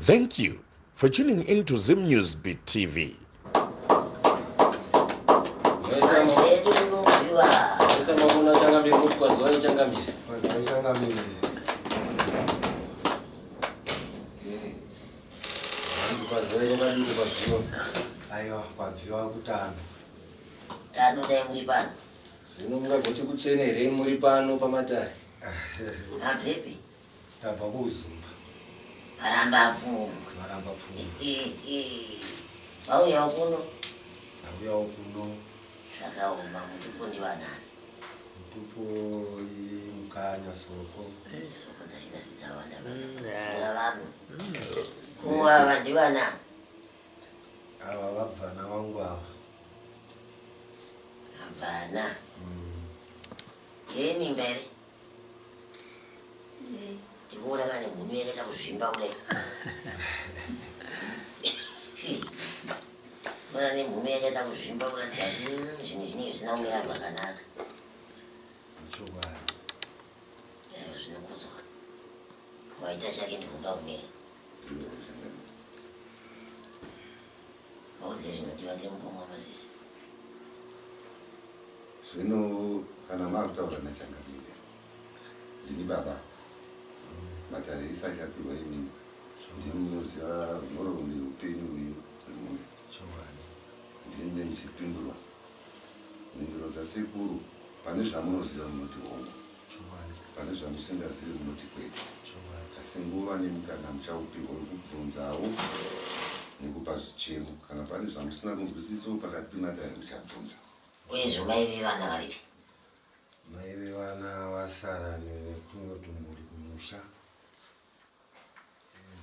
Thank you for tuning in to Zim News Beat TV. Aiwa, kwabviwa kutano. Tano dai muri pano. Zvino mungagoti kutsvene here muri pano pamatare? Abvepi? Tabva kuUzumba. Maramba pfungwa. Maramba pfungwa. Vauyawo kuno? Vauyawo kuno. Zvakaoma mutupo ndivanani? Mutupo imukanya soko. Eh, soko dzacho dzawanda vanhu. Vanhu. Kuva ndivanani? Ava vabvana vangu ava. Vabvana. Yeye mimba here? Ndikuona kane mhunu yakaita kuzvimba kudai. Ona nemhunu yakaita kuzvimba kuratidza kuti zvinhu zvinenge zvisina kumira zvakanaka. Chokwadi. Ayo zvinokudzwa. Waita chake ndikupa kumira. Vaudze zvinodiwa ndiri mukoma wamasisi. Zvino kana makutaura nachangamire ndini baba matare ese achapihwa imimi ndimi munoziva nhoroondo yeupenyu hwenyu hwemhuri ndimi mune muchipindura mhinduro dzasekuru pane zvamunoziva munoti hongu pane zvamusingazivi munoti kwete asi nguva nemukana muchaupihwa wekubvunzawo nekupa zvichemo kana pane zvamusina kunzwisisawo pakati pematare muchabvunza Uyezve mai vevana varipi? Mai vevana vasara netumwe tumhuri kumusha.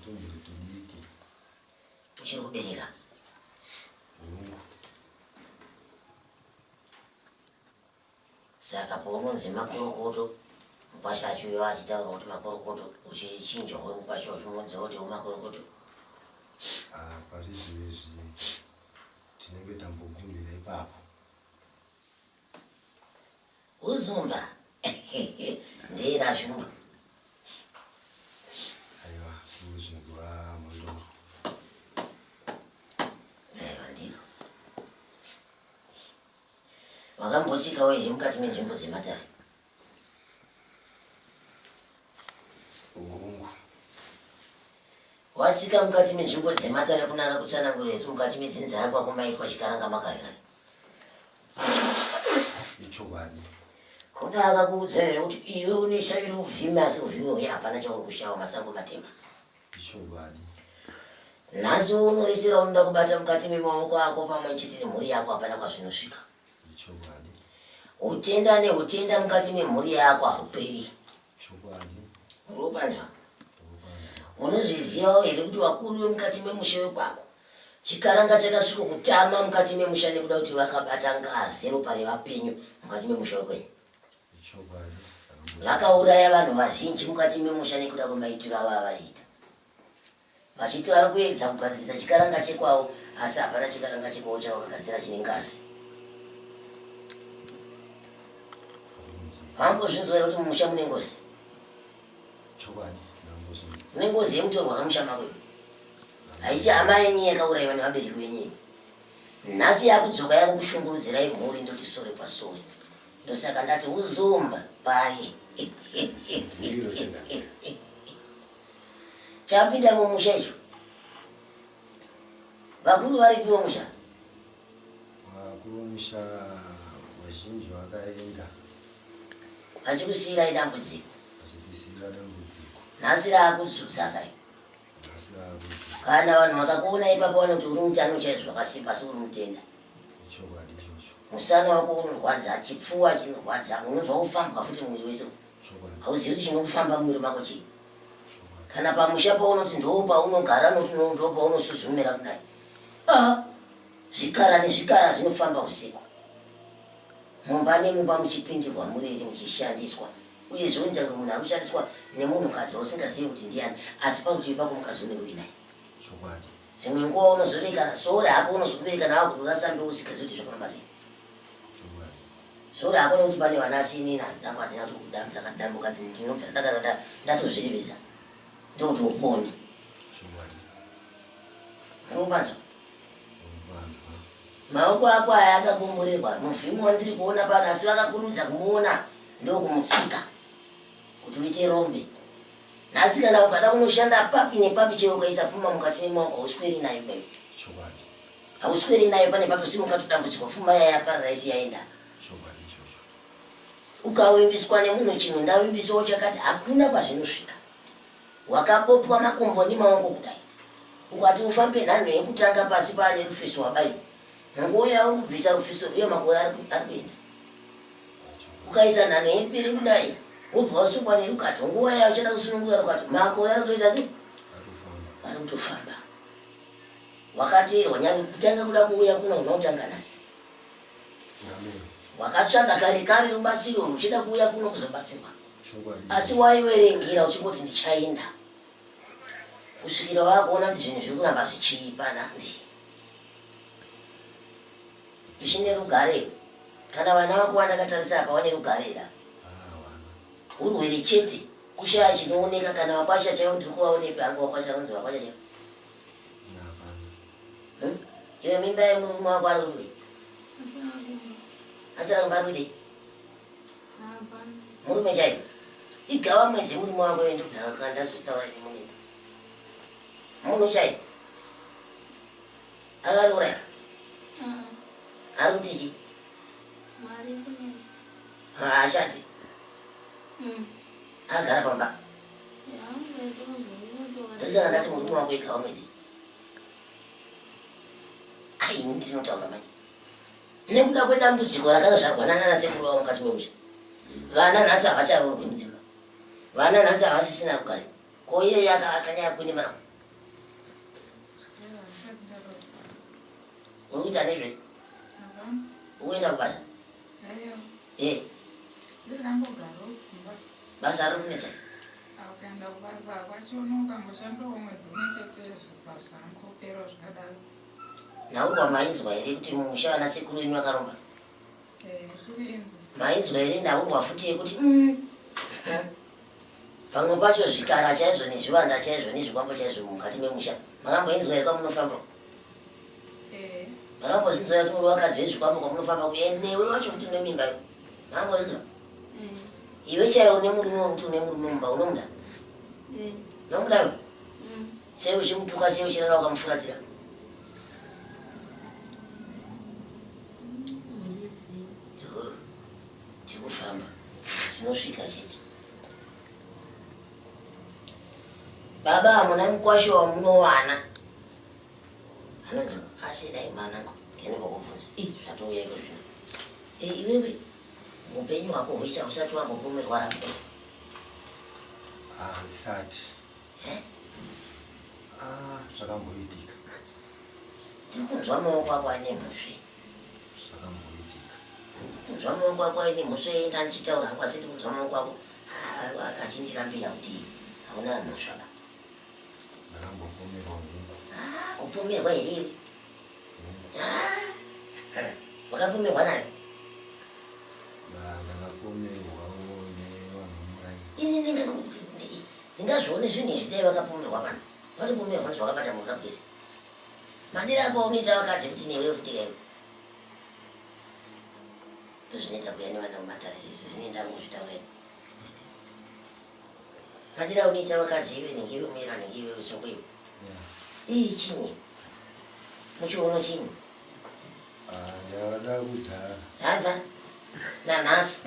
Tumhuri tudiki. Uchiri kubereka? Hongu. Saka paunonzi makorokoto mukwasha achiuya achitaura kuti makorokoto uchichinjwa uri mukwasha uchimuudza kuti umakorokoto. Ah, pari zvinezvi tinenge tambogumira ipapo. Uzumba ndera shumba. Aiwa, kuzvinzwa mhondoro. Aiwa ndiro. Wakambotsikawo here mukati menzvimbo dzematare? Hongu. Watsika mukati menzvimbo dzematare kunaka kutsanangura here mukati medzinza rakwako maitwa chikaranga makare kare? Ichokwadi. Kune akakuudza here kuti iwe une shavi rouvhimi asi uvhimi huya hapana chauri kushawa masango matema? Ichokwadi. Nhasi uno rese raunoda kubata mukati memaoko ako pamwe chete nemhuri yako hapana kwazvinosvika. Chokwadi. Utenda neutenda mukati memhuri yako hauperi. Chokwadi. Unopanzwa? Unozvizivawo here kuti vakuru vemukati memusha wekwako chikaranga chakasviko kutama mukati memusha nekuda kuti vakabata ngazi ropa revapenyu mukati memusha wekwenyu? Chokwadi. Vakauraya vanhu vazhinji mukati memusha nekuda kwemaitiro avo avaiita. Vachiti vari kuedza kugadzirisa chikaranga chekwavo asi hapana chikaranga chekwavo chavakagadzira chine ngazi. Vambozvinzwa here kuti mumusha mune ngozi? Chokwadi, ndambozvinzwa. Mune ngozi yemutorwa kamusha mako iwe. Haisi hama yenyu yakaurayiwa nevabereki venyu imi. Nhasi yakudzoka yakukushungurudzirai mhuri ndoti sore pasore. Ndosaka ndati uzumba pai. Chapinda mumusha icho. Vakuru varipiwo musha? Vakuru vomusha vazhinji vakaenda. Vachikusiirai dambudziko. Vachitisiira dambudziko. Nhasi raakudzuza kai. Nhasi raakudzuza. Kana vanhu vakakuona ipapo vanoti uri mutano chaizvo wakasimba asi uri mutenda. Ichokwadi ichocho. Musana wako unorwadza, chipfuwa chinorwadza, unonzwa kufambwa futi muviri wese. Hauzivi kuti chinokufamba mumwiri mako chii. Kana pamusha paunoti ndoo paunogara noti ndoo paunosuzumira kudai. Ah, zvikara nezvikara zvinofamba usiku. Mumba nemumba muchipindirwa murere muchishandiswa. Uye zvinoita kunge munhu ari kushandiswa nemunhukadzi wausingazivi kuti ndiani asi parutivi pako mukadzi unenge uinaye. Chokwadi. Dzimwe nguva unozorekana sore hako unozokuberekana wakutorasa mbeu usingazivi kuti zvafamba sei. Sorry hako nekuti pane vana asi inini dzangu hadzina dzakadambuka ndinobvira ndatozvirivisa ndokuti upone. Unopanzwa? Maoko ako aya akakomborerwa. Muvhimi wandiri kuona pano asi vakakurumidza kumuona ndokumutsika kuti uite rombe. Nhasi kana ukada kunoshanda papi nepapi chero ukaisa pfuma mukati memaoko hausweri nayo baby. Chokwadi. Hausweri nayo pane patosimuka tudambudziko pfuma yaya paradise yaenda. Chokwadi ichocho. Ukavimbiswa nemunhu chinhu ndavimbisawo chakati hakuna kwazvinosvika. Wakabopwa makumbo nemaoko kudai. Ukati ufambe nhanho yekutanga pasi paane rufeso wabaiwa. Nguva yauri kubvisa rufeso rwuye makore ari kuenda. Ukaisa nhanho yepiri kudai wobva wasungwa nerukato nguva yayo uchada kusunungura rukato makore ari kutoita sei? Ari kutofamba. Wakateerwa nyange kutanga kuda kuuya kuno unotanga nhasi. Wakatsvaga kare kare rubatsiro ruchida kuuya kuno kuzobatsirwa. Asi waiverengera uchingoti ndichaenda kusvikira wakuona kuti zvinhu zviri kuramba zvichiipa nandi zvichine rugare kana vana vako vandakatarisa apa vane rugare here urwere chete kushaya chinooneka kana vakwasha chaivo ndiri kuvaonepi hangu vakwasha vanzi vakwasha chaivo hmm? iwe mimba yemurume wako ari kupi asara kumba ari kuitei murume chaiyo igava mwedzi murume wako ende ndazvitaura ini munini munhu chaiyo akaroora here ari kuti chii haashati hmm. agara pamba ndosaka ndati murume wako igava mwedzi aini ndinotaura manje nekuda kwedambudziko rakazvarwa nanana sekuru vavo mukati memusha vana nhasi havacharoorwi mudzimba vana nhasi havasisina rugare ko iye akanyaya kwini mara uri kuita nezvei ukuenda kubasa e basa riri kunetsa ukaenda kubasa kwacho ukangoshandawo mwedzi umwe chete zvibva zvangopera zvakadaro Nhaurwa mainzwa here kuti mumusha vana sekuru venyu vakaromba? Eh, mainzwa here nhaurwa futi yekuti mm, pamwe pacho zvikara chaizvo nezvivanda chaizvo nezvikwambo chaizvo mukati memusha makamboinzwa here kwamunofamba? Eh. Makambozvinzwa here kuti muri vakadzi vezvikwambo kwamunofamba kuye newe wacho futi une mimba iwe? Makambozvinzwa? Eh. Iwe chaiwo une murume wekuti une murume mumba unomuda? Unomuda iwe? Sei uchimutuka sei uchirara wakamufuratira? Tikufamba tinosvika chete. Baba hamuna mukwasha wamunowana anonzi asi dai mwanangu ndinobva i zvatouya iko zvino e, iwewe upenyu hwako hwese hausati wambopomerwa raposa handisati Ah, zvakamboitika. Tiri kunzwa maoko ako aine mhosva. Zvakamboitika. Kunzwa maoko ako aine mhosva yei ndandichitaura hangu asi ndiri kunzwa maoko ako ah, akachindirambira kuti hauna mhosva ba. Ndakambopomerwa huku. Ah, kupomerwa here iwe? Ah, wakapomerwa nani? Ndakapomerwawo nevanhu vemuraini. Ini ndingazvione zvinhu izvi dai vakapomerwa pano vatopomerwa ndizvo vakabata munhu rabwese madiro ako aunoita vakadzi kuti newe futi kaiwe ndozvinoita kuya nevana kumatare zvese zvinoenda kuzvitaura iwe madiro aunoita vakadzi iwe nenge iwe mera nenge iwe usoko iwe ii chinyi muchiuno chinyi ah, ndavada kudhara habva nanhasi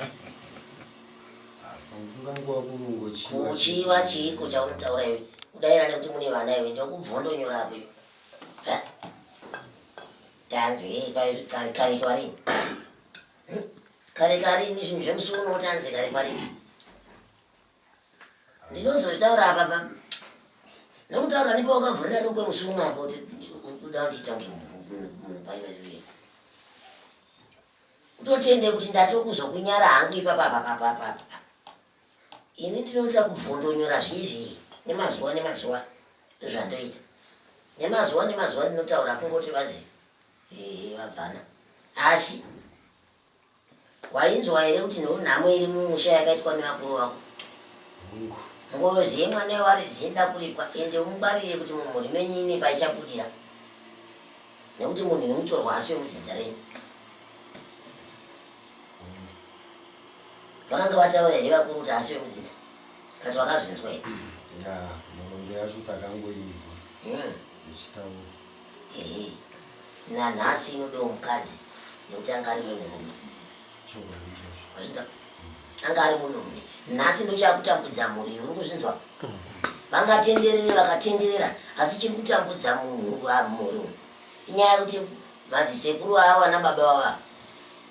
Kuchiva chiiko chaunotaura iwe kudaira nekuti mune vana iwe ndokubvondonyora apo iwe bva tanzi kare kare kwarini hm? kare karini zvinhu zvemusi uno tanzi kare kwarini ndinozozvitaura apa pa nokutaura ndipo wakavhurira rokwe musi uno apo kuti uda kundiita kunge munhu paiva Utotende kuti ndatokuzokunyara hangu ipapa apa apa apa apa. Ini ndinoita kubvondonyora zvizvi nemazuva nemazuva ndozvandoita. Nemazuva nemazuva ndinotaura kungoti vanzi eh, vabvana. Asi wainzwa here kuti nhamo iri mumusha yakaitwa nevakuru vako? Hongu. Ngozi yemwana warizenda kuripwa ende ungwarire kuti mumhuri menyu ine paichabudira. Nekuti munhu wemutorwa asi wekudzinza renyu. Vakanga vataura here vakuru kuti asi wekudzinza? Kati wakazvinzwa here? Ya, nhoroondo yacho takangoinzwa ichitaura. Ehe. Nanhasi inodewo mukadzi nekuti anga ari munhurume. Chokwadi ichocho. Wazvinzwa? Anga ari munhurume. Nhasi ndochakutambudza mhuri uri kuzvinzwa? Vangatenderere vakatenderera asi chiri kutambudza munhu mhuri umu inyaya yekuti madzisekuru avo ana baba vava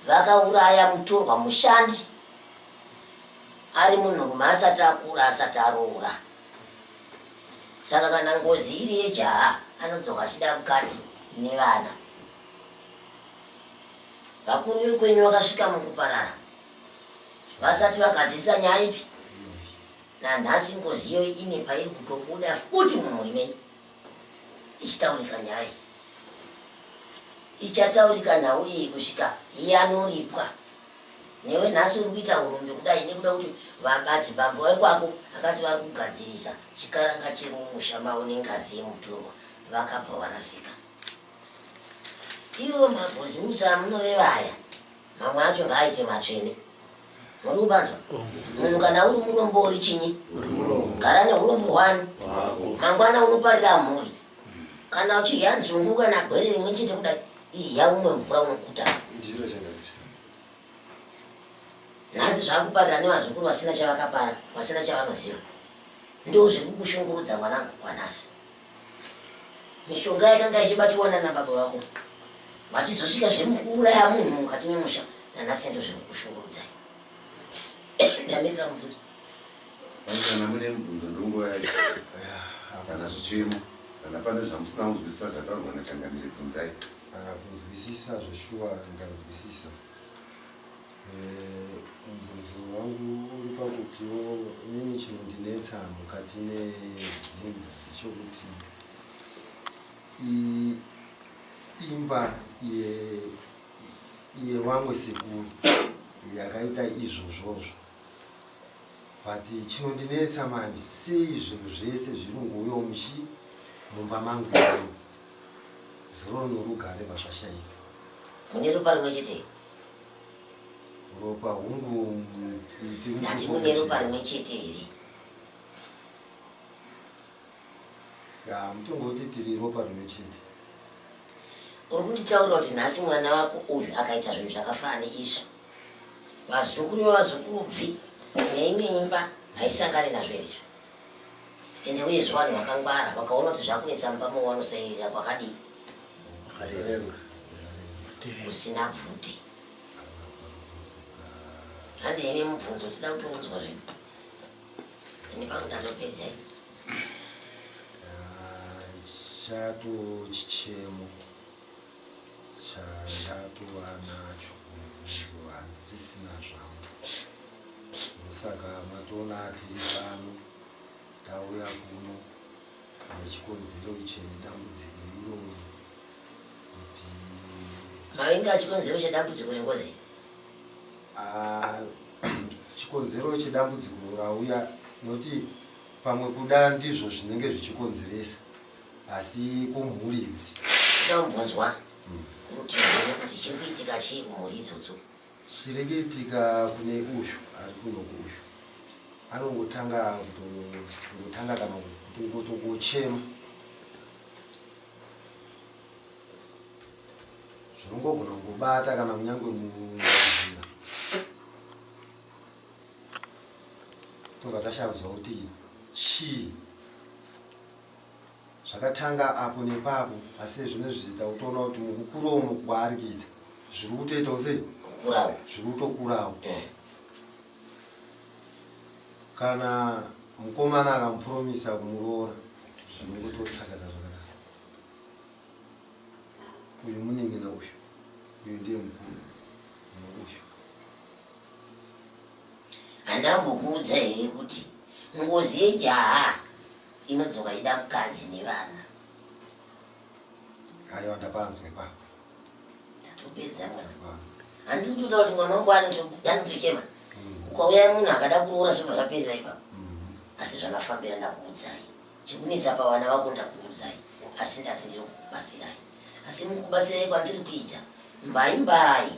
vakauraya mutorwa mushandi ari munhurume asati akura asati aroora. Saka kana ngozi iri yejaha anodzoka achida mukadzi nevana. Vakuru vekwenyu vakasvika mukuparara vasati vagadzirisa nyaya ipi. Nanhasi ngozi iyoyi ine pairi kutobuda futi mumhuri menyu ichitaurika nyaya iyi. Ichataurika nhau iyi kusvika yanoripwa. Newe nhasi uri kuita hurumbi kudai nekuda kuti vabadzibambo vekwako akati vari kugadzirisa chikaranga chemumusha mavo nengazi yemutorwa vakabva varasika. Iwo mabhozimusi amunoreva aya mamwe acho ngaaite matsvene. Muri kupanzwa? Munhu kana uri murombo uri chinyi? Gara neurombo hwani. Mangwana unoparira mhuri. Kana uchidya nzungu kana gwere rimwe chete kudai, idya umwe mvura unoguta. Ndiro changamire. Nhasi zvakuparira nevazukuru vasina chavakapara, vasina chavanoziva. Ndoo zviri kukushungurudza mwanangu kwanhasi. Mishonga yakanga ichibatiwa nana baba vako vachizosvika zvemukuuraya munhu mukati memusha nanhasi ndo zviri kukushungurudzai. Ndamirira mubvunzo. Kana mune mubvunzo ndonguva yacho kana zvichemo kana pane zvamusina kunzwisisa zvataurwa nachangamire bvunzai. Ah, kunzwisisa zveshuwa ndanzwisisa. Eh, mubvunzo wangu uri pakutiwo inini chinondinetsa mukati medzinza ndechokuti imba yevamwe sekuru yakaita izvozvozvo but chinondinetsa manje sei zvinhu zvese zviri kungouyawo muchi mumba mangu zuro norugare vazvashaika mune ropa rimwe chete ropa hungu ndati mune ropa rimwe chete here ya mutongoti tiri ropa rimwe chete uri kunditaurira kuti nhasi mwana wako uyu akaita zvinhu zvakafanana neizvi vazukuru vevazukuru bvi neimwe imba haisangane nazvo here izvo ende uyezve vanhu vakangwara vakaona kuti zvakunetsa mumba mavo vanosairira kwakadii kusina bvute handei nemubvunzo tida kutounzwa zvedu ini pangu ndatopedza chato chichemo chandatova nacho mubvunzo handisisina zvangu ndosaka matoona tiri pano tauya kuno nechikonzero chedambudziko irori kuti mavinga chikonzero chedambudziko rengozi ah, chikonzero chedambudziko rauya noti pamwe kuda ndizvo zvinenge zvichikonzeresa asi kumhuri idzi kuda kubvunzwa kuti kuti chiri kuitika chii kumhuri idzodzo chiri kuitika kune uyu ari kunoku uyu anongotanga kutongotanga kana kutongotogochema zvinongogona kungobata kana kunyange munzira tobva tashanzwa kuti chii Zvakatanga apo nepapo asi zvinezvi takutoona kuti mukukura umu kwaari kuita zviri kutoitawo sei Kukurawo. Zviri kutokurawo. Kana mukomana akamupuromisa kumuroora zvinongototsakata zvakadaro. Uyu munin'ina uyu, uyu ndiye mukuru uyu. Handambokuudza here kuti ngozi yejaha Inodzoka ida mukadzi nevana. Aiwa ndapanzwa ipapo. Ndatopedza mwana. Handiti kutoda kuti mwana wangu anotochema. Ukauya munhu akada kuroora zvobva zvaperera ipapo. Asi zvakafambira ndakuudzai. Chikunetsa pavana vako ndakuudzai. Asi ndati ndiri kukubatsirai. Asi mukubatsirai kwandiri kuita mbai mbai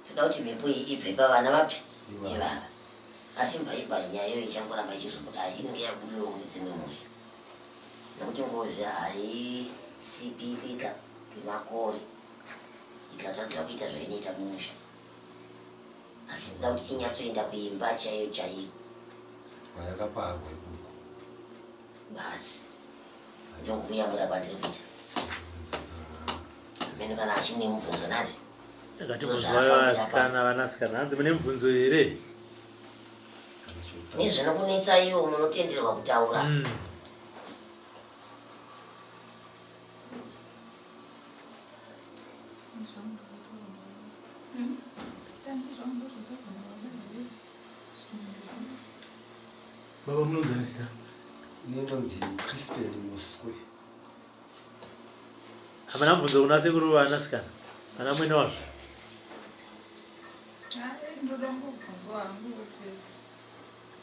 toda kuti mhepo iyi ibve pavana vapi ivava. Asi mbai mbai nyaya iyoyo ichangoramba ichizobuda inenge yabudirwa kune dzimwe mhuri nekuti ngozi haisipikika kwemakore ikatadza kuita zvainoita mumusha. Asi tinoda kuti inyatsoenda kuimba chaiyo chaiyo kwayakaparwa ikoko basi ndokuyamura kwandiri kuita. Amene kana achine mubvunzo nati Akatibvunzwa vasikana vanasikana hanzi mune mubvunzo here? Nezvinokunetsa iwo munotenderwa kutaura. Baba munonzani zita? Inonzi Crispin Muswe. Hamuna mubvunzo kuna sekuru vanasikana vana mwene wazvo? Ndoda ngobvunzwa hangu kuti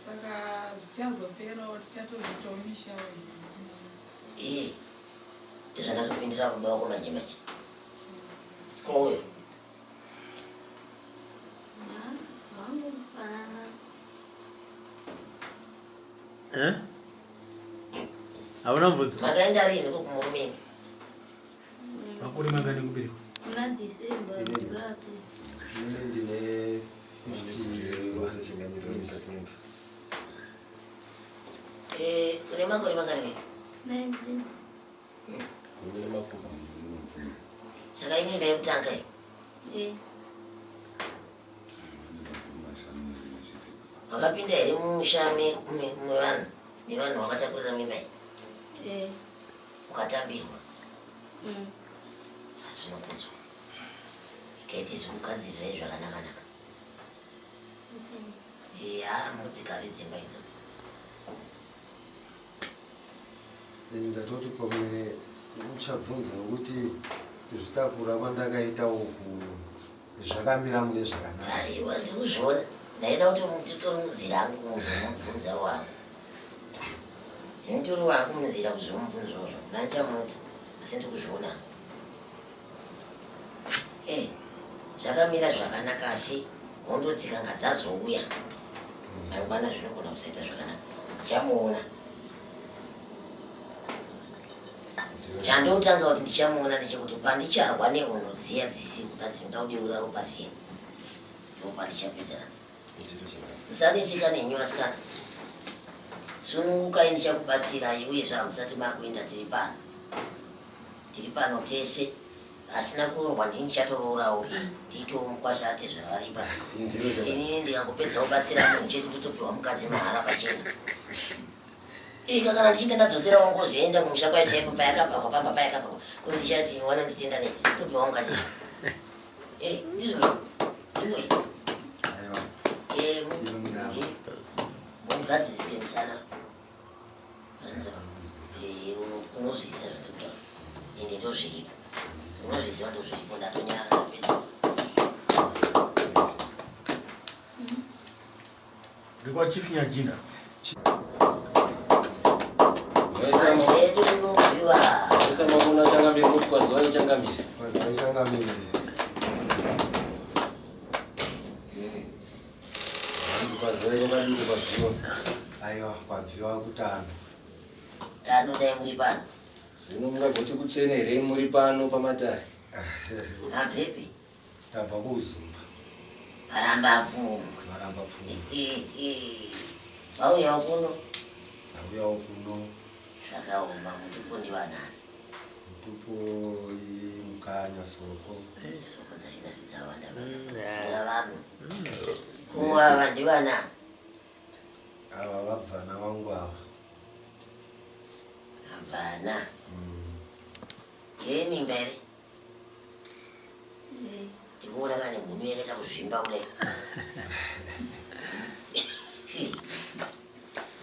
saka zvichazoperawo tichatozoitawo misha Ee, ndizvandatopindira baba wako manje manje. Koyo Eh? Hauna mubvunzo? Makaenda rini ko kumurume imi? Makore mangani kuberekwa? Muna December rapi. Ini ndine 50 years. Eh, une makore mangani wewe? 19. Saka imimba yekutanga iyi. Eh. Wakapinda here mumusha mevanhu mevanhu wakatakurira mimba iyi? Eh. Ukatambirwa? Hazvinokudzwa. Ikaiti zvikugadzirai zvakanaka-naka. Eya, mudzigare dzimba idzodzo. Ndatoti pamwe uchabvunza kuti kuzvitakura kwandakaita uku zvakamira mune zvakanaka. Aiwa, ndiri kuzviona. Ndaida kuti titore munzira hangu kuzomubvunza wangu. Nditori wangu munzira kuzomubvunzawo zvangu. Ndandichamutsa asi ndiri kuzviona. Eh, zvakamira zvakanaka asi hondo dzikanga dzazouya. Mangwana zvinogona kusaita zvakanaka. Ndichamuona. Chandotanga kuti ndichamuona ndechekuti pandicharwa nehondo dziya dzisiri kuda dzinoda kudeura ropa ziya ndopandichapedza nadzo. Musanetseka nenyu vasikana, sunungukai ndichakubatsirai uyezve hamusati makuenda tiri pano. Tiri pano tese asina kuroorwa ndini ndichatoroораwo ndiitewo mukwasha atezvara varipa. Inini ndikangopedza kubatsira munhu chete ndotopiwa mukadzi mahara pachena. Ika kana ndichinge ndadzoserawo ngozi yoenda kumusha kwayo chaipo payakapakwa pamba payakapakwa kuti ndichati wanonditenda nei topiwa mukadzi. Eh, ndizvo imwe. Aiwa. Eh, Iyo mudama. mugadziriswe musana. Eh, unozviziva zvandiri kutaura. Ende ndozviripo. Unozviziva ndozviripo ndatonyara ndapedza. Ndikwa Chief Nyajinda. Manje yedu inobviwa. Maisa makona changamire kuti kwaziwai changamire. Kwaziwai changamire. Hanzi kwaziwai kwakadini kwabviwa. Aiwa, kwabviwa kutano. Tano dai muri pano. Zvino mungagoti kutsvene here muri pano pamatare? Abvepi? Tabva kuUzumba. Maramba pfungwa. Maramba pfungwa. Vauyawo kuno. Vauyawo kuno. Zvakaoma mutupo ndivanani? Mutupo imukanya soko. Soko dzacho dzawanda vana. Vanhu. Ko ava ndivanani? Ava vabvana vangu ava. Abvana. Ye mimba here? Ndikuona kane mhunu yakaita kuzvimba kudai.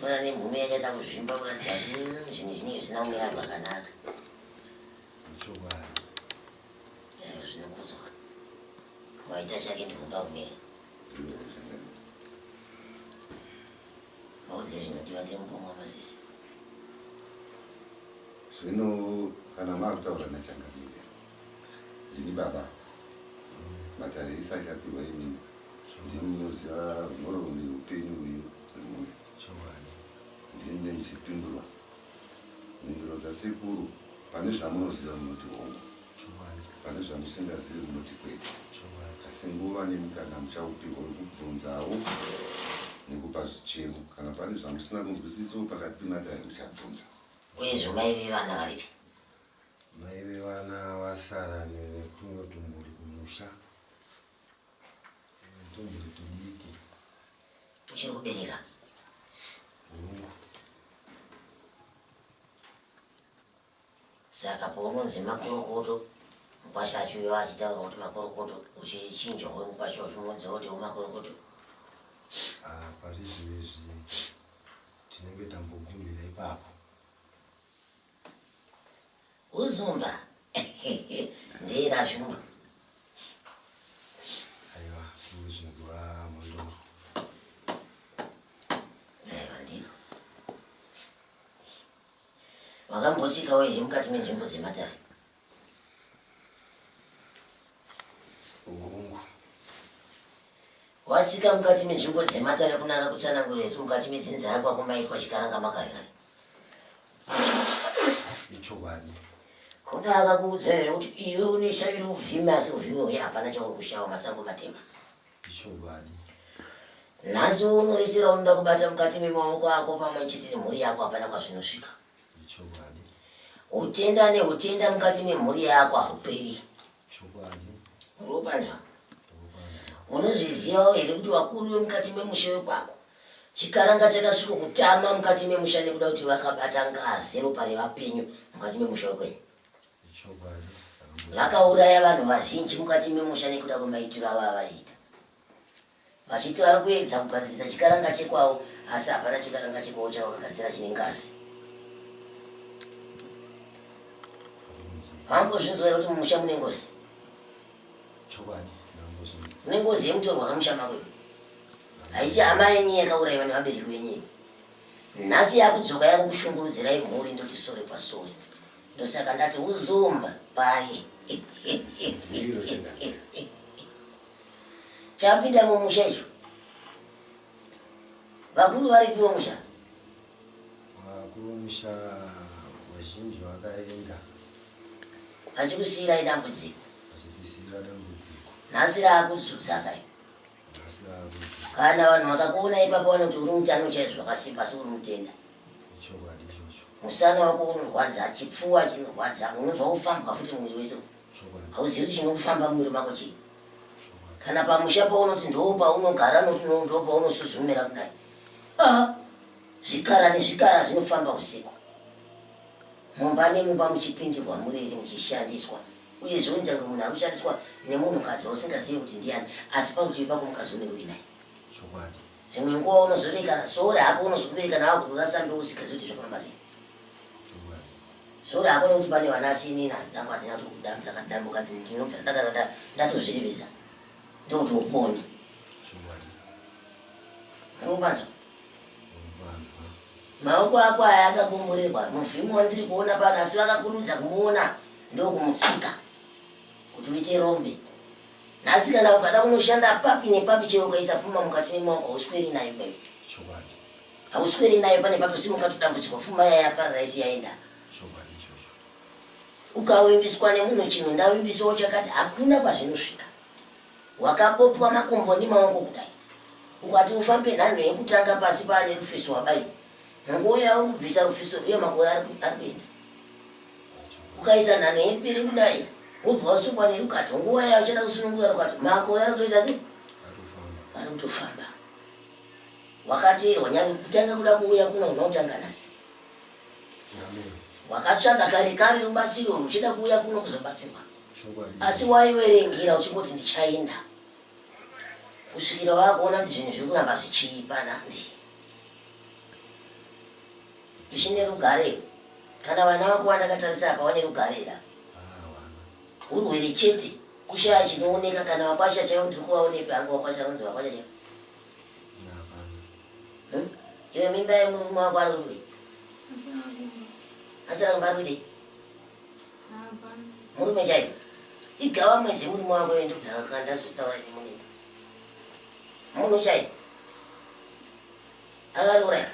Ona nemhunu yakaita kuzvimba kuratidza kuti zvinhu zvinenge zvisina kumira zvakanaka. Chokwadi. Aiwa zvinokudzwa. Waita chake ndikupa kumira. Vaudze zvinodiwa ndiri mukoma wamasisi. Zvino kana maakutaura nachangamire. Ndini baba. Matare ese achapihwa inini. Ndini ndinoziva nhoroondo yeupenyu uyu hwemhuri. Chokwadi. Ndini ndichipindurwa. Mhinduro dzasekuru pane zvamunoziva munoti hongu. Chokwadi. Pane zvamusingazivi munoti kwete. Chokwadi. Asi nguva nemukana muchaupihwa wekubvunzawo nekupa zvichemo. Kana pane zvamusina kunzwisisawo pakati pematare muchabvunza. Uyezve mai vevana varipi? Mai vevana vasara netumwe tumhuri kumusha. Tumhuri tudiki. Uchiri kubereka? Hongu. Saka paunonzi makorokoto, mukwasha achiuya achitaura kuti makorokoto, uchichinjwa wemukwasha uchimuudza kuti umakorokoto. Ah, pari zvinezvi tinenge tambogumira ipapo. Uzumba ndera shumba. Aiwa, kuzvinzwa mhondoro. Aiwa ndiro. Wakambotsikawo here mukati menzvimbo dzematare? Hongu. Watsika mukati menzvimbo dzematare kunaka kutsanangura here mukati medzinza rakwako maitwa chikaranga makare kare? Ichokwadi. Kune akakuudza here kuti iwe une shavi rouvhimi asi uvhimi huye hapana chauri kushawa masango matema? Ichokwadi. Nhasi uno rese raunoda kubata mukati memaoko ako pamwe chete nemhuri yako hapana kwazvinosvika. Ichokwadi. Utenda neutenda mukati memhuri yako hauperi. Chokwadi. Unopanzwa? Unopanzwa. Unozvizivawo here kuti vakuru vemukati memusha wekwako chikaranga chakasviko kutama mukati memusha nekuda kuti vakabata ngazi ropa revapenyu mukati memusha wekwenyu? Ichokwadi. Vakauraya vanhu vazhinji mukati memusha nekuda kwemaitiro avo avaiita. Vachiti vari kuedza kugadzirisa chikaranga chekwavo asi hapana chikaranga chekwavo chavakagadzira chine ngazi. Vambozvinzwa here kuti mumusha mune ngozi? Chokwadi, ndambozvinzwa. Mune ngozi yemutorwa kamusha mako iwe. Haisi hama yenyu yakauraiwa nevabereki venyu iwe. Nhasi yakudzoka yakukushungurudzirai mhuri ndoti sore pasore. Ndosaka ndati uzumba pai. Ndiro chinga. Chapinda mumusha icho. Vakuru varipiwo musha. Vakuru vemusha vazhinji vakaenda. Vachikusiirai dambudziko. Vachitisiira dambudziko. Nhasi raakuzudza kai. Nhasi raakuzudza. Kana vanhu vakakuona ipapo vanoti uri mutano chaizvo wakasimba asi uri mutenda. Ichokwadi ichocho. Musana wako unorwadza, chipfuwa chinorwadza, unonzwa kufambwa futi muviri wese. Hauzivi kuti chinokufamba muviri mako chii. Kana pamusha paunoti ndo paunogara noti ndo paunosuzumira kudai. Ah, zvikara nezvikara zvinofamba usiku. Mumba nemumba muchipindirwa muriri muchishandiswa. Uye zvinoita kunge munhu ari kushandiswa nemunhukadzi wausingazivi kuti ndiani asi parutivi pako mukadzi unenge uinaye. Chokwadi. Dzimwe nguva unozorekana sore hako unozokuberekana wakutorasa mbeu usingazivi kuti zvafamba sei. Chokwadi. Sore hako nekuti pane vana asi inini hadzangu hadzina kutokudzakadambuka dzimwe ndinobva ndakazata ndatozvirivisa ndokuti upone. Chokwadi. Unopanzwa? Unopanzwa. Maoko ako aya akakomborerwa muvhimi wandiri kuona pano asi vakakurumidza kumuona ndokumutsika kuti uite rombe. Nhasi kana ukada kunoshanda papi nepapi chero ukaisa pfuma mukati memaoko hausweri nayo baby. Chokwadi. Hausweri nayo pane patosimuka tudambudziko pfuma yaya yaparara isi yaenda. Chokwadi ichocho. Ukavimbiswa nemunhu chinhu ndavimbiswawo chakati hakuna kwazvinosvika. Wakabopwa makumbo nemaoko kudai. Ukati ufambe nhanho yekutanga pasi paane rufeso wabaiwa. Nguva yauri kubvisa rufeso rwuye makore ari kuenda. Ukaisa nhanho yepiri kudai wobva wasungwa nerukato nguva yayo uchada kusunungura rukato makore ari kutoita sei? Ari kutofamba. Wakateerwa nyange kutanga kuda kuuya kuno unotanga nhasi. Wakatsvaga kare kare rubatsiro ruchida kuuya kuno kuzobatsirwa. Asi waiverengera uchingoti ndichaenda kusvikira wakuona kuti zvinhu zviri kuramba zvichiipa nandi. Uchine rugare kana vana vako vandakatarisa apa vane rugare here? Urwere chete kushaya chinooneka kana vakwasha chaivo ndiri kuvaonepi hangu vakwasha vanonzi vakwasha chaivo. Hmm? Iwe mimba yemurume wako ari kupi? Asara kumba ari kuitei? Murume chaivo. Igava mwedzi murume wako ende ndazvitaura ini munini. Munhu chai. Akaroora.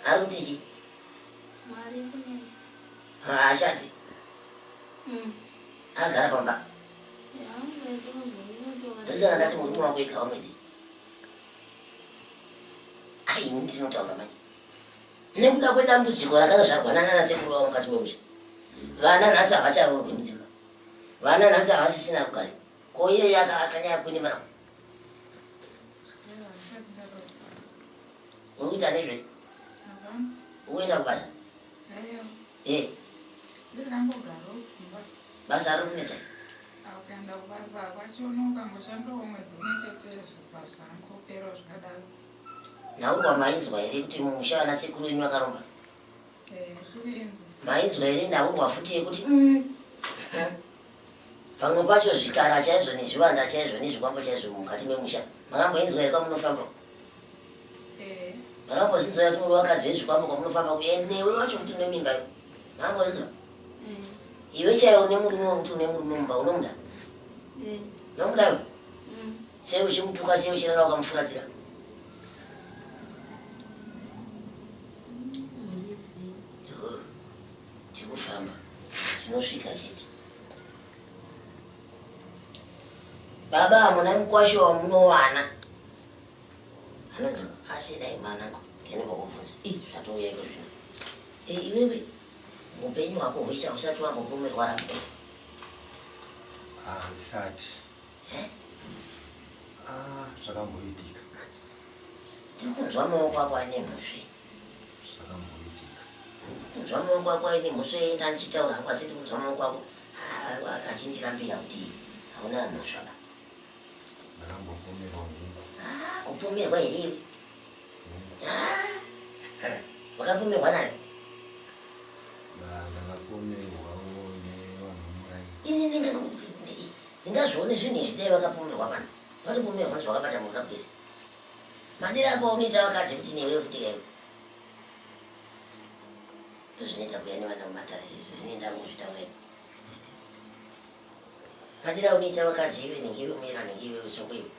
Ari kuti chii? Mari kunetsa. Haashandi. Akagara pamba. Ndosaka ndati murume wako igava mwedzi. Ai ini ndinotaura manje. Nekuda kwedambudziko rakazvarwa nanana sekuru vavo mukati memusha. Vana nhasi havacharoorwi mudzimba. Vana nhasi havasisina rugare. Ko iye akanyaya kwini mara. Uri kuita nezvei? Ukuenda kubasa? Eh. Basa riri kunetsa. Ukaenda kubasa kwachona ukangoshandawo mwedzi umwe chete zvikwa zvangopera zvakadaro. Nhaurwa mainzwa here kuti mumusha vana sekuru venyu vakaromba? Eh, tikuinzwa. Mainzwa here nhaurwa futi yekuti pamwe pacho zvikara chaizvo nezvivanda chaizvo nezvikwambo chaizvo mukati memusha makamboinzwa here kwamunofamba? Eh. Makambozvinzwa here kuti muri vakadzi vezvikwambo kwamunofamba kuye newe wacho futi une mimba iwe? Makambozvinzwa? Iwe chaiwo une murume wekuti une murume mumba unomuda? Eh. Unomuda iwe? Sei uchimutuka sei uchirara wakamufuratira? Oh, Tikufamba tinosvika chete. Baba hamuna mukwasha wamunowana anonzi asi dai mwanangu ndinombokubvunza i zvatouya iko zvino e, iwewe upenyu hwako hwese hausati wambopomerwa rapesi handisati ah, zvakamboitika ndiri kunzwa maoko ako aine mhosva zvakamboitika kunzwa maoko ako aine mhosva enda ndichitaura hangu asi ndiri kunzwa maoko ako ah, achindirambira kuti hauna mhosva ba ndakambopomerwa huku ah, kupomerwa here iwe wakapomerwa nani ndakapomerwawo nevanhu vemuraini ini ndingazvione zvinhu izvi dai vakapomerwa pano vakatopomerwa ndizvo vakabata munhu rakugeza madira ako aunoita vakadzi kuti newe futi kaiwe ndozvinoita kuya nevana kumatare zvese zvinoenda kuzvitaura iwe madira aunoita vakadzi iwe nenge iwe muyera nenge iwe usoko iwe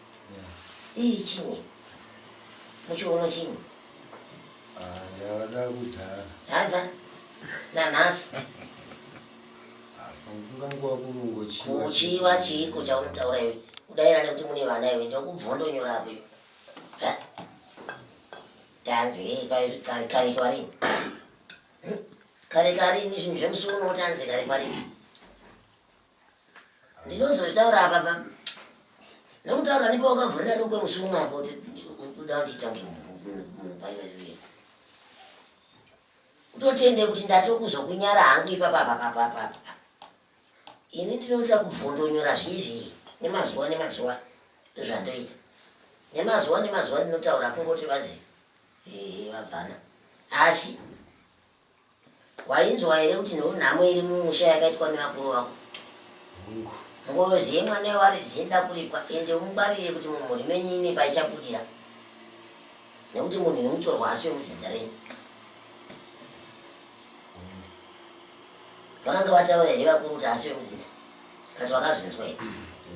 ii chinyi muchiuno chinyi ah, ndavada kudhara habva nanhasi kunganguva kurungochiwa kuchiva chiiko chaunotaura iwe kudaira nekuti mune vana iwe ndokubvondonyora apo iwe Bva. Tanzi kare kare kwarini kare karini zvinhu zvemusi uno tanzi kare kwarini ndinozotaura apa pa nokutaura ndipo wakavhurira rokwe musi uno apo kuti uda kundiita kunge munhu paiva Utotende kuti ndatokuzokunyara hangu ipapa apa apa apa apa. Ini ndinoita kubvondonyora zvizvi nemazuva nemazuva ndozvandoita. Nemazuva nemazuva ndinotaura kungoti vanzi eh, vabvana. Asi wainzwa here kuti nhamo iri mumusha yakaitwa nevakuru vako? Hongu. Ngozi yemwana wevaridzi inoda kuripwa ende ungwarire kuti mumhuri menyu ine paichabudira. Nekuti munhu wemutorwa asi wemudzinza renyu. Vakanga vataura here vakuru kuti asi wemudzinza? Kati wakazvinzwa here?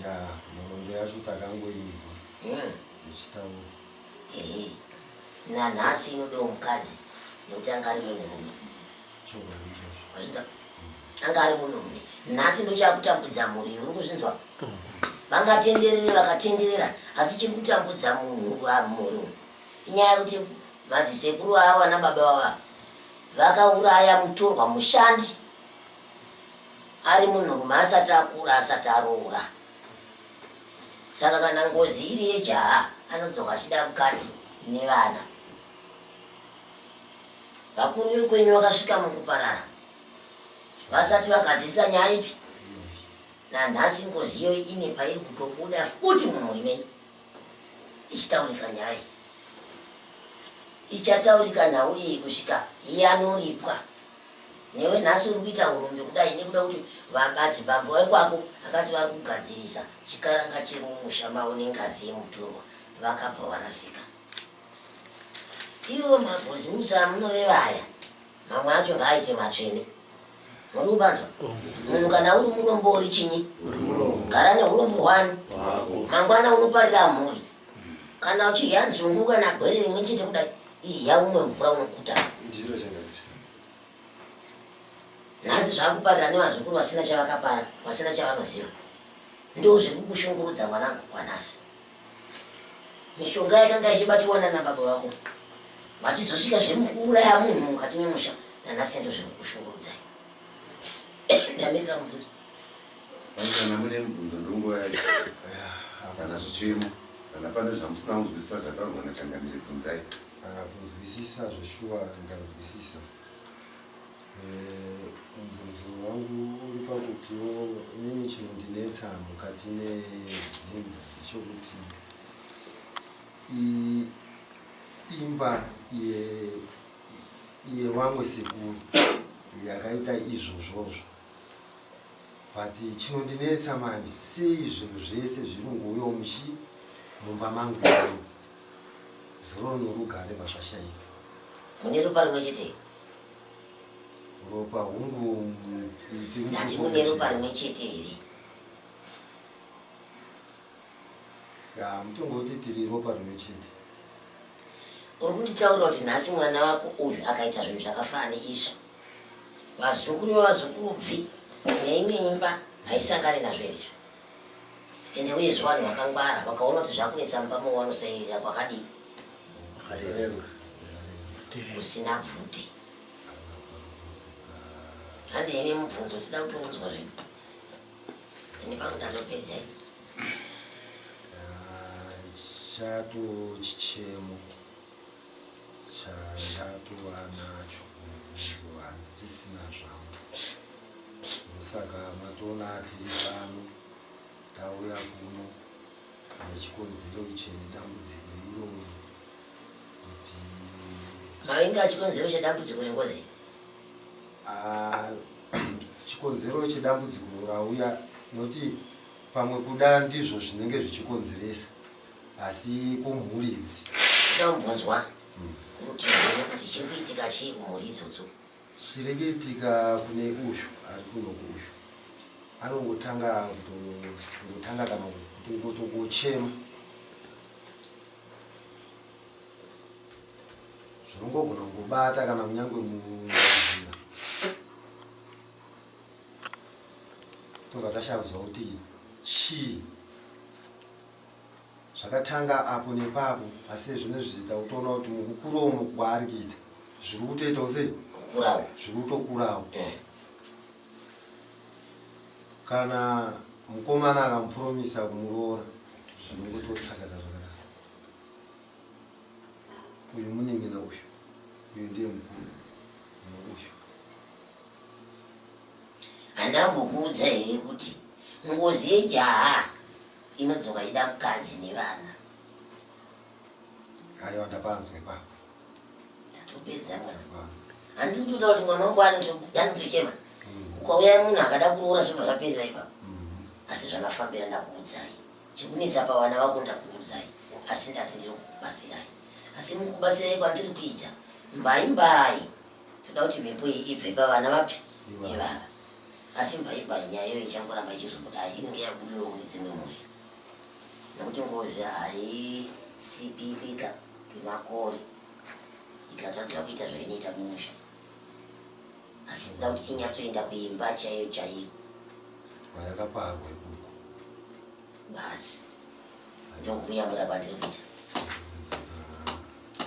Ya, nhoroondo yacho takangoinzwa ichitaura. Ehe. Nanhasi inodawo mukadzi nekuti anga ari munhurume. Chokwadi ichocho. Wazvinzwa? Anga ari munhurume. Nhasi ndochakutambudza mhuri uri kuzvinzwa? Vangatenderere vakatenderera asi chiri kutambudza munhu mhuri inyaya yekuti madzisekuru avo ana baba vava vakauraya mutorwa mushandi ari munhurume asati akura asati aroora. Saka kana ngozi iri yejaha anodzoka achida mukadzi nevana. Vakuru vekwenyu vakasvika mukuparara vasati vagadzirisa nyaya ipi nanhasi ngozi iyoyi ine pairi kutobuda futi mumhuri menyu ichitaurika nyaya iyi ichataurika nhau iyi kusvika yanoripwa newe nhasi uri kuita urombe kudai nekuda kuti vabadzibambo vekwako akati vari kugadzirisa chikaranga chemumusha mavo nengazi yemutorwa vakabva varasika Iwo mabhizimusi amunoreva aya mamwe acho ngaaite matsvene. Muri kupanzwa? Munhu kana uri murombo uri chinyi? Gara neurombo hwani. Mangwana unoparira mhuri. Kana uchidya nzungu kana gwere rimwe chete kudai, idya umwe mvura unoguta. Ndiro changamire. Nhasi zvakuparira nevazukuru vasina chavakapara, vasina chavanoziva. Ndoo zviri kukushungurudza mwanangu kwanhasi. Mishonga yakanga ichibatiwa nana baba vako vachizosvika zvemukuuraya munhu mukati memusha nanhasi ndo zviri kukushungurudzai. Ndamirira mubvunzo. Kana mune mubvunzo ndonguva yacho kana zvichemo kana pane zvamusina kunzwisisa zvataurwa nachangamire bvunzai. Ah, kunzwisisa zveshuwa ndanzwisisa. Eh, mubvunzo wangu uri pakutiwo inini chinondinetsa mukati medzinza ndechokuti imba yevamwe sekuru yakaita izvozvozvo but chinondinetsa manje sei zvinhu zvese zviri kungouyawo muchi mumba mangu zuro norugare vazvashaika mune ropa rimwe chete Ropa hungu ndati mune ropa rimwe chete here? Ya mutongoti tiri ropa rimwe chete. Uri kunditaurira kuti nhasi mwana wako uyu akaita zvinhu zvakafanana neizvi, vazukuru vevazukuru bvi neimwe imba haisangane nazvo here izvi? Ende uyezve vanhu vakangwara vakaona kuti zvakunetsa mumba mavo vanosairira kwakadii kusina bvute. Handei nemubvunzo tida kutounzwa zvedu. Ini pangu ndatopedza ini. Chato chichemo chandatova nacho mubvunzo handisisina zvangu. Ndosaka matoona tiri pano tauya kuno nechikonzero chedambudziko irori kuti Mavinga chikonzero chedambudziko rengozi. Ah, chikonzero chedambudziko rauya noti pamwe kuda ndizvo zvinenge zvichikonzeresa asi kumhuri idzi Ndambonzwa kuti kuti chiri kuitika chii kumhuri idzodzo. Chiri kuitika kune uyu ari kunoku uyu anongotanga kutongotanga kana kutongochema zvinongogona kungobata kana kunyange munzira tobva tashaya kuti chii Zvakatanga apo nepapo asi zvinezvi takutoona kuti mukukura umu kwaari kuita zviri kutoitawo sei Kukurawo. Zviri kutokurawo. Kana mukomana akamupuromisa kumuroora zvinongototsakata zvakadaro. Uyu munin'ina uyu, uyu ndiye mukuru uyu. Handambokuudza here kuti ngozi yejaha inodzoka ida mukadzi nevana. Aiwa ndapanzwa ipapo. Ndatopedza mwana. Handiti kutoda kuti mwana wangu anotochema. Ukauya munhu akada kuroora zvobva zvaperera ipapo. Asi zvakafambira ndakuudzai. Chikunetsa pavana vako ndakuudzai. Asi ndati ndiri kukubatsirai. Asi mukubatsirai kwandiri kuita mbai mbai. Toda kuti mhepo iyi ibve pavana vapi? Ivava. Asi mbaimbai nyaya iyoyo ichangoramba ichizobuda inenge yabudirwa kune dzimwe mhuri nekuti ngozi haisipikika kwemakore ikatadza kuita zvainoita mumusha asi tinoda kuti inyatsoenda kuimba chaiyo chaiyo kwayakaparwa ikoko basi ndokuyamura kwandiri kuita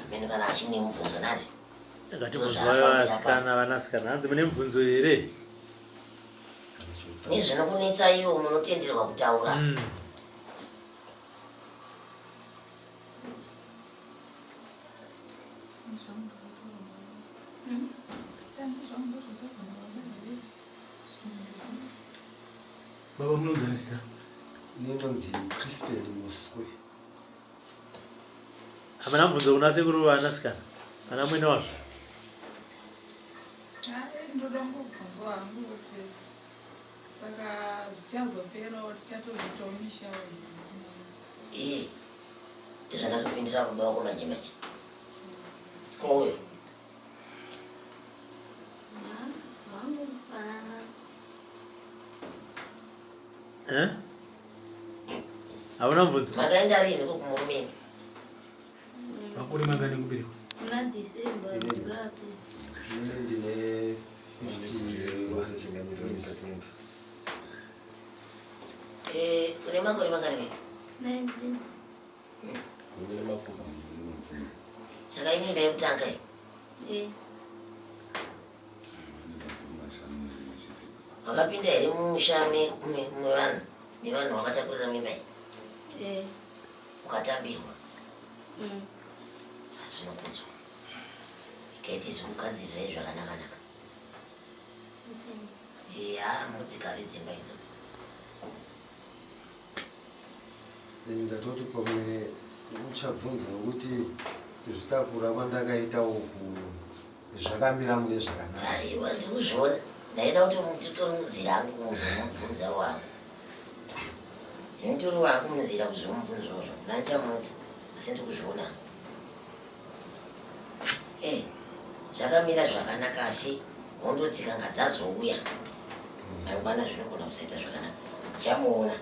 amene kana achine mubvunzo nati Akati mubvunzo vasikana vanasikana hanzi mune mubvunzo here? Nezvinokunetsa iwo munotenderwa kutaura. Baba munonzani zita? Ndinonzi Crispin Muswe. Hamuna mubvunzo kuna sekuru vanasikana ana mwene wazvo. Ndoda kungobvunzwa hangu kuti saka zvichazoperawo tichatozoitawo misha Eh, ndizvandatopindira baba wako manje manje. Kouyo. Vangu kufanana. Eh? Hauna mubvunzo? Makaenda rini ko kumurume imi? Makore mangani kuberekwa? Muna December rapi. Ini ndine 50 years. Eh, une makore mangani? 19. Saka imimba yekutanga iyi? Eh. Wakapinda here mumusha mevanhu mevanhu wakatakurira mimba iyi? Eh. Ukatambirwa? Hazvinokudzwa. Ikaiti zvikugadzirirai zvakanaka-naka. Ya, mudzigare dzimba idzodzo. Ndatoti pamwe uchabvunza kuti kuzvitakura kwandakaita uku zvakamira mune zvakanaka. Aiwa, ndikuzviona. Ndaida kuti nditore munzira hangu kuzomubvunza wangu. Nditori wangu munzira kuzomubvunzawo zvangu. Ndandichamutsa asi ndikuzviona. Eh, zvakamira zvakanaka asi hondo dzikanga dzazouya mangwana zvinogona kusaita zvakanaka. Ndichamuona.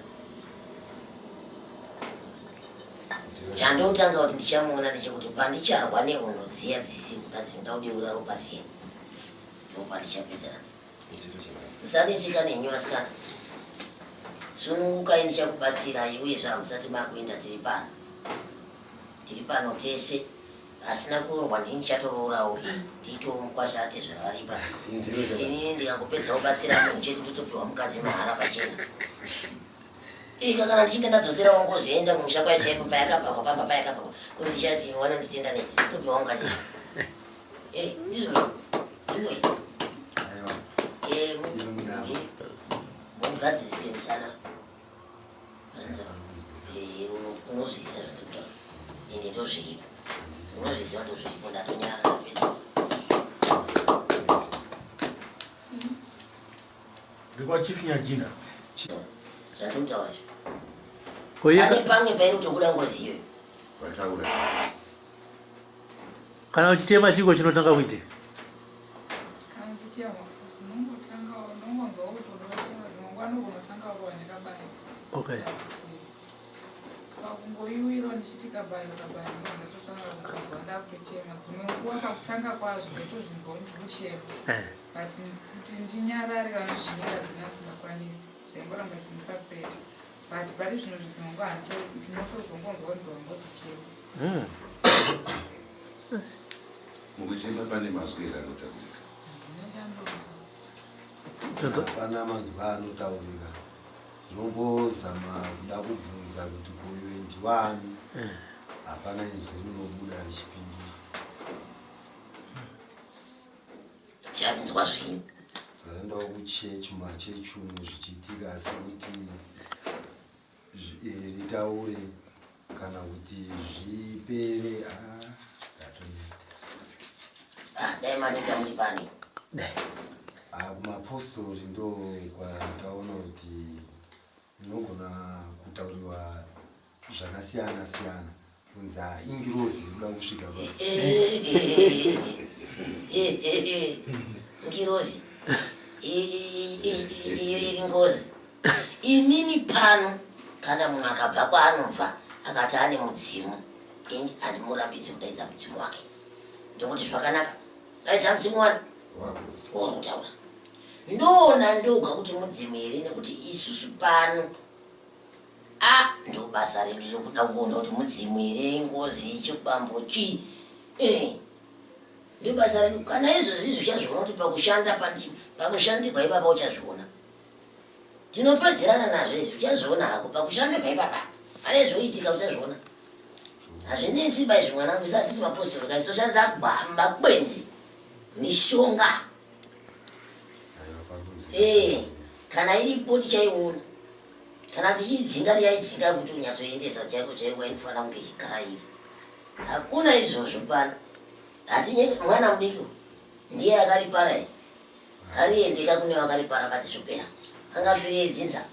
Chandotanga kuti ndichamuona ndechekuti pandicharwa nehondo dziya dzisiri kuda dzinoda kudeura ropa ziya ndopandichapedza nadzo. Musanetseka nenyu vasikana, sunungukai ndichakubatsirai uyezve hamusati makuenda tiri pano, tiri pano tese. Asina kuroorwa ndini ndichatoroораwo ndiitowo mukwasha atezvara varipa. Inini ndikangopedza kubatsira munhu chete ndotopiwa mukadzi mahara pachena. Ika kana ndichinge ndadzoserawo ngozi yoenda kumusha kwayo chaipo payakapakwa pamba payakapakwa kuti ndichati wanonditenda nei topiwa mukadzi. Eh, ndizvo iwe. Aiwa. Eh, Iwe mudama. eh, mugadziriswe musana. Eh, unozviziva zvandiri kutaura. Ende ndozviripo. Unozviziva ndozviripo ndatonyara ndapedza. Ndekwa Chief Nyajina. Zvandiri kutaura izvi. Ko iye Pane pamwe pairi kutobuda ngozi iyoyo. Vataura. Kana uchichema chiko chinotanga kuitika? Kana chichema zvinongotanga unongonzwa kuti unoda kuchema dzimwe nguva anogona kurohwa nekabayo. Kuti pakungoiwiro ndichiti kabayo kabayo ndobva ndatotanga kutonzwa ndakutochema. Dzimwe nguva pakutanga kwazvo ndaitozvinzwa kuti ndiri kuchema. But kuti ndinyarare kana kuzvinyaradza ndasingakwanisi zvaingoramba chindipa pressure. But pari zvino dzimwe nguva ndinotozongonzwa kunzi wangotichema. Mukuchema pane mazwi here anotaurika? Handina chandonzwa. Hapana manzwi anotaurika. Ndinombozama kuda kubvunza kuti ko iwe ndiwani? Hapana inzwi rinobuda richipindura. Tichanzwa zvenyu. Zvaendawo kuchechi mumachechi umu zvichiitika asi kuti ritaure kana kuti zvipere ndatoneta. Ah, dai maneta muri pano. Ah, kumapostori ndo kwataona kuti unogona kutauriwa zvakasiyana siyana kunzi ingirozi iri kuda kusvika pa. Ngirozi iyo iri ngozi. Inini pano kana munhu akabva kwaanobva akati ane mudzimu, ini handimurambidzi kudaidza mudzimu wake. Ndokuti zvakanaka, daidza mudzimu wani Wako. wauri kutaura. Ndoona ndoga kuti mudzimu here nekuti isusu pano a ndo basa redu rekuda kuona kuti mudzimu here ngozi chikwambo chii. Ndo basa redu. Kana izvozvi izvi uchazviona kuti pakushanda pakushandirwa ipapa uchazviona. Tinopedzerana nazvo izvi uchazviona hako pakushandirwa ipapa. Pane zvoitika uchazviona. Hazvinetsi ba izvi mwanangu, isu hatisi mapostori ka, isu toshandisa makwenzi, mishonga. Kana iripo tichaiona. Kana tichidzinga tichaidzinga futi kunyatsoendesa chaiko chaiko kwainofanira kunge ichigara iri. Hakuna izvozvo pano. Hatinye mwana mudiki ndiye akaripara here? Kariendeka kune vakaripara kati zvopera. Angafire dzinza.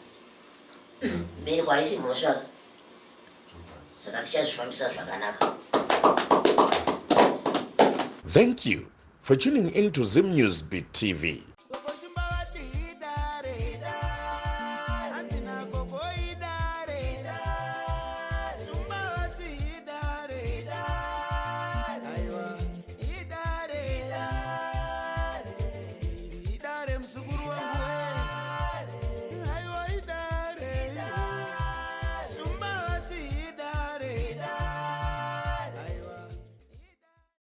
Mbereko haisi mhosva. Saka tichazvifambisa zvakanaka. Thank you for tuning in to Zim News Beat TV.